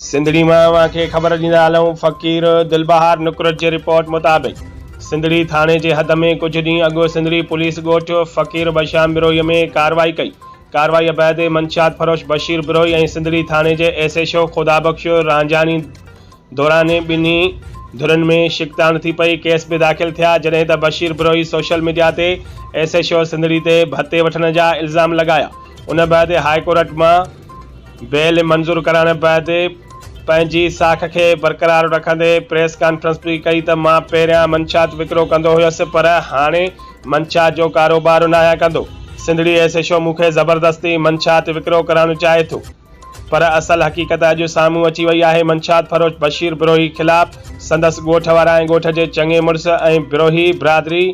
سنڌڙي مان اوهان کي خبر ڏيندا هلون فقير دلبهار نقرت جي رپورٽ مطابق سنڌڙي ٿاڻي جي حد ۾ ڪجهه ڏينهن اڳ سنڌڙي پوليس ڳوٺ فقير بشام بروهي ۾ ڪارروائي ڪئي ڪارروائي بعد منشيات فروش بشير بروهي ۽ سنڌڙي ٿاڻي جي S H O Khuda Bakhsh Ranjhani دوران ٻنهي ڌرين ۾ ڇڪتاڻ ٿي پئي ڪيس به داخل ٿيا جڏهن ته بشير بروهي سوشل ميڊيا تي ايس ايڇ او سنڌڙي تي ڀتي وٺڻ جا الزام لڳايا ان بعد هاء ڪورٽ مان بيل منظور ڪرائڻ بعد پنهنجي ساک کي برقرار رکندي پريس ڪانفرنس به ڪئي ته مان پهريان منشيات وڪرو ڪندو هيس پر هاڻي منشيات جو ڪاروبار ناهيان ڪندو، سنڌڙي ايس ايڇ او مون کي زبردستي منشيات وڪرو ڪرائڻ چاهي ٿو پر اصل حقيقت اڄ سامهون اچي وئي آهي، منشيات فروش بشير بروهي خلاف سندس ڳوٺ وارا ۽ ڳوٺ جي چڱي مڙس ۽ بروهي برادري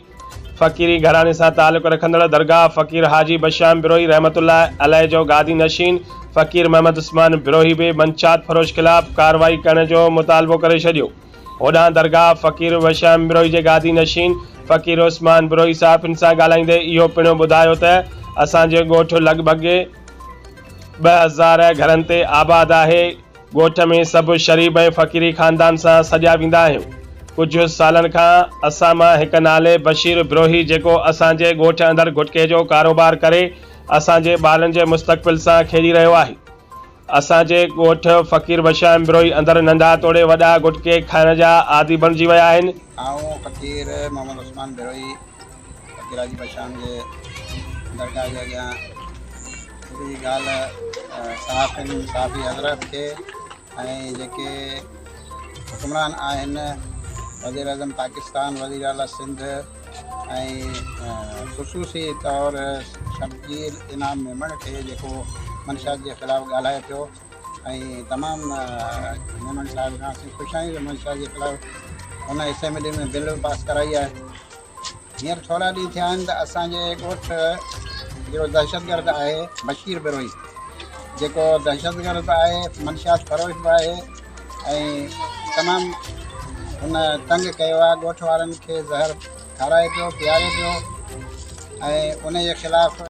فقيري گهراڻي سان تعلق رکندڙ درگاهه فقير حاجي بشام بروهي رحمة الله عليه جو گادي نشين فقير محمد عثمان بروهي به منشيات فروش خلاف ڪارروائي ڪرڻ جو مطالبو ڪري ڇڏيو. هوڏانهن درگاهه فقير بشام بروهي جي گادي نشين فقير عثمان بروهي صحافين سان ڳالهائيندي اهو پڻ ٻڌايو ته اسان جو ڳوٺ لڳ ڀڳ 2000 گهرن تي آباد آهي، ڳوٺ ۾ سڀ شريف ۽ فقيري خاندان سان سڏيا ويندا آهيون. ڪجهه سالن کان اسان مان هڪ نالي بشير بروهي جيڪو اسان جي ڳوٺ اندر گٽڪي جو ڪاروبار ڪري اسان جي ٻارن جي مستقبل سان کيڏي رهيو آهي. اسان جي ڳوٺ فقير بشام بروهي اندر ننڍا توڙي وڏا گٽڪي کائڻ جا عادي بڻجي ويا آهن. آئون فقير محمد عثمان بروهي فقير حاجي بشام جي درگاهه جي اڳيان هڪڙي ڳالهه صحافين صحافي حضرات کي ۽ جيڪي حڪمران آهن وزير اعظم پاڪستان وزير اعليٰ سنڌ ۽ خصوصي طور شرجيل انعام ميمڻ کي جيڪو منشيات جي خلاف ڳالهائي پيو ۽ تمام ميمڻ صاحب کان اسين خوش آهيون جو منشيات جي خلاف هن اسيمبلي ۾ بل به پاس ڪرائي آهي هينئر ٿورا ڏينهن ٿيا آهن ته اسان جي ڳوٺ هڪڙو دهشتگرد آهي بشير بروهي جيڪو دهشتگرد به آهي منشيات فروش به آهي ۽ تمام هن تنگ ڪيو آهي ڳوٺ وارن کي زهر کارائي پيو پياري پيو ۽ ان جي خلاف.